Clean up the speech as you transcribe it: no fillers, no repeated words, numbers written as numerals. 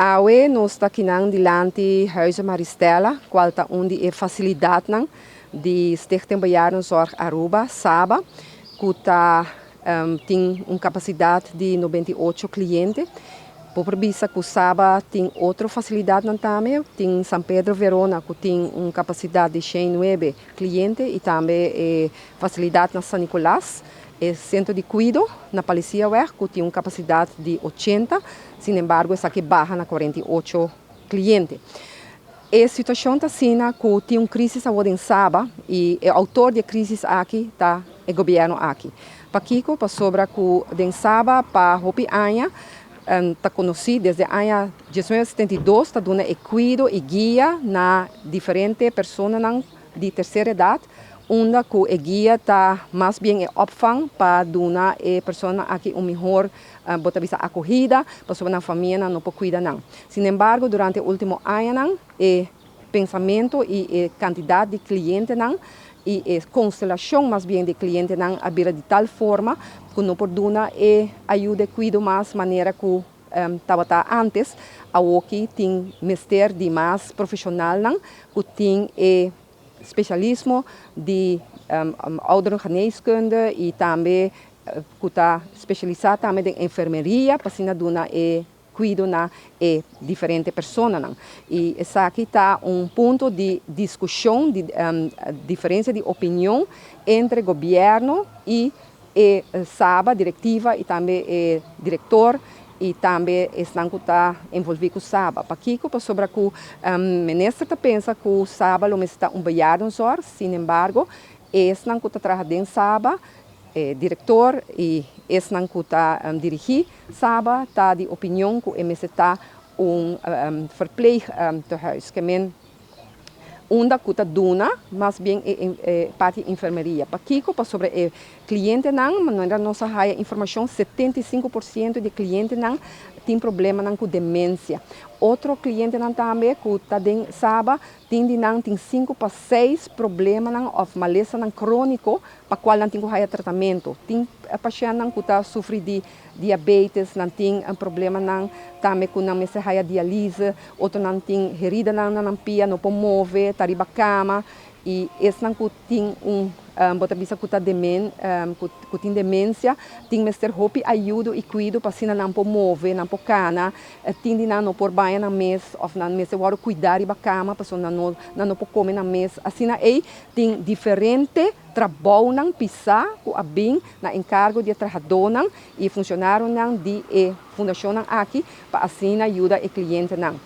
Awe nos ta akinan dilanti Huize Maristella, cual ta un di e facilidadnan di Stichting Bejaardenzorg Aruba, SABA, cu ta tin un capacidad di 98 cliente. Bo por bisa cu SABA tin otro facilidadnan tambe, tin San Pedro Verona, cu tin un capacidad di 109 cliente, y tambe facilidad na San Nicolas, e centro di cuido na Palisiaweg, cu tin un capacidad di 80, sin embargo, esaki a baha na 48 cliente. E situacion ta asina cu tin un crisis awor den SABA y e autor di e crisis aki ta e gobierno aki. Pakico? Pasobra cu den SABA pa hopi aña ta conoci desde aña 1972 ta duna e cuido y guia na diferente personanan di tercera edad, unda cu e guia ta mas bien e opvang pa duna e persona aki un mihor bo ta bisa acogida, pasobra nan famia no por cuida nan. Sin embargo, durante e ultimo añanan, e pensamento y e cantidad di clientenan y e constelacion mas bien di clientenan a bira di tal forma cu no por duna e ayudo y cuido mas manera cu tabata antes. Awoki tin mester di mas profesionalnan cu tin e specialismo di ouderengeneeskunde y tambe cu ta specialisa tambe den enfermeria pa asina duna e cuido na e diferente personanan. Y esaki ta un punto di discusion, di diferencia di opinion entre gobierno y e SABA, directiva y tambe e director y tambe esnan cu ta envolvi cu SABA. Pakico? Pasobra cu minister ta pensa cu SABA lo mester ta un bejaardenzorg, sin embargo, esnan cu ta traha den SABA, director y esnan cu ta dirigi SABA ta di opinion cu e mester ta un verpleegtehuis. Kiermen unda cu ta duna mas bien e parti enfermeria. Pakico? Pasobra e clientenan, manera nos a haya informacion, 75% di clientenan tin problemanan cu demencia. Otro clientenan tambe cu ta den SABA, tin di nan tin 5 pa 6 problemanan of malesanan cronico pa cual nan tin cu haya tratamento. Tin pashentnan cu ta sufri di diabetes, nan tin problemanan tambe cu nan mester haya dialyse, otronan tin heridanan na nan pia, no por move, ta riba cama, y esnan cu tin un bo ta bisa cu ta cu tin demencia, tin mester hopi ayudo y cuido pa asina nan por move, nan por cana, tin di nan no por baña nan mes of nan mester wordo cuida riba cama pasobra nan no por come nan mes. Asina ey tin diferente trabounan pisa cu a bin na encargo di trahadornan y funcionarionan di e fundacionnan aki pa asina yuda e clientenan.